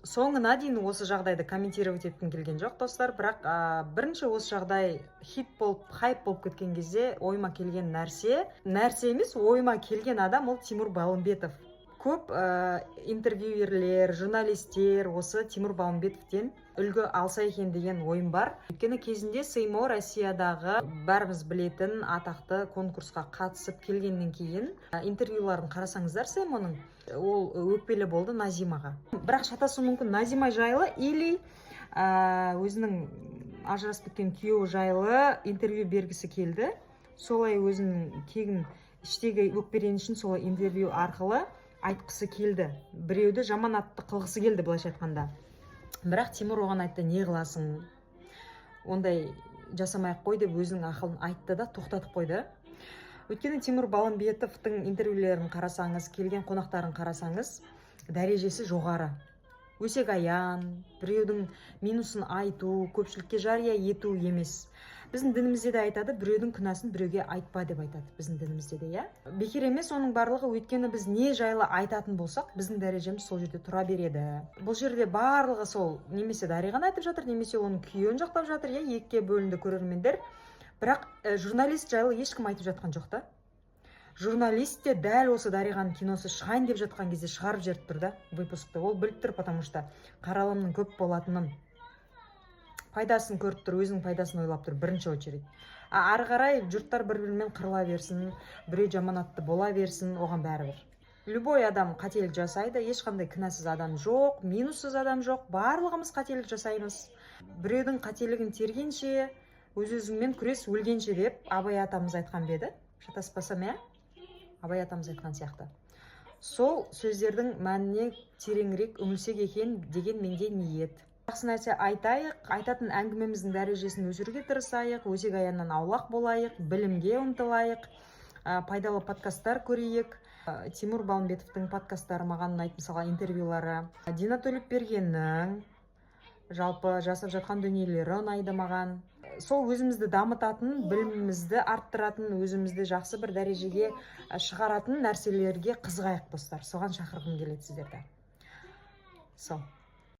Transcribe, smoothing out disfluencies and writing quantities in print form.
Соңына дейін осы жағдайды комментировать еткім келген жоқ, достар. Бірақ бірінші осы жағдай хит болып, хайп болып кеткен кезде ойыма келген нәрсе, нәрсе емес, ойыма келген адам ол Тимур Балымбетов. Көп интервьюерлер, журналистер осы Тимур Балымбетовтен үлгі алса екен деген ойым бар. Өйткені кезінде Сеймо Россиядағы бәріміз білетін атақты конкурсқа қатысып келгеннен кейін, интервьюларын қарасаңыздар Сеймоның, ол өкпелі болды Назимаға. Бірақ шатасуым мүмкін, Назима жайлы или өзінің ажырасып кеткен күйеуі жайлы интервью бергісі келді. Солай өзінің кегін, іштегі өкпе ренішін солай интервью арқылы айтқысы келді, біреуді жаман атты қылғысы келді, былайша айтқанда. Бірақ Тимур оған айтты: «Не қыласың, ондай жасамай ақ қой», – деп өзінің ақылын айтты да, тоқтатып қойды. Өйткені Тимур Балымбетовтың интервьюлерін қарасаңыз, келген қонақтарын қарасаңыз, дәрежесі жоғары. Өсек аян, біреудің минусын айту, көпшілікке жария ету емес. Біздің дінімізде де айтады: «Біреудің күнәсін біреуге айтпа», – деп айтады біздің дінімізде де, иә. Бекер емес оның барлығы. Өйткені біз не жайлы айтатын болсақ, біздің дәрежеміз сол жерде тұра береді. Бұл жерде барлығы сол немесе Дариғаны айтып жатыр, немесе оның күйеуін жақтап жатыр, иә. Екіге бөлінді көрермендер. Бірақ журналист жайлы ешкім айтып жатқан жоқ та. Журналист те дәл осы Дариғаның киносы шығайын деп жатқан кезде шығарып жіберіп тұр да выпускты. Ол біліп тұр, потому что қаралымның көп болатынын, пайдасын көріп тұр, өзінің пайдасын ойлап тұр бірінші очередь. А ары қарай жұрттар бір бірімен қырыла берсін, біреу жаманатты бола берсін, оған бәрібір. Любой адам қателік жасайды, ешқандай кінәсіз адам жоқ, минуссыз адам жоқ, барлығымыз қателік жасаймыз. «Біреудің қателігін тергенше, өз өзіңмен күрес өлгенше», – деп Абай атамыз айтқан ба еді, шатаспасам, иә, Абай атамыз айтқан сияқты. Сол сөздердің мәніне тереңірек үңілсек екен деген менде ниет. Жақсы нәрсе айтайық, айтатын әңгімеміздің дәрежесін өсіруге тырысайық, өсек аяннан аулақ болайық, білімге ұмтылайық, пайдалы подкасттар көрейік. Тимур Балымбетовтың подкасттары маған ұнайды, мысалға, интервьюлары. Дина Төлепбергеннің жалпы жасап жатқан дүниелері ұнайды маған. Сол өзімізді дамытатын, білімімізді арттыратын, өзімізді жақсы бір дәрежеге шығаратын нәрселерге қызығайық, достар. Соған шақырғым келеді сіздерді. Сол.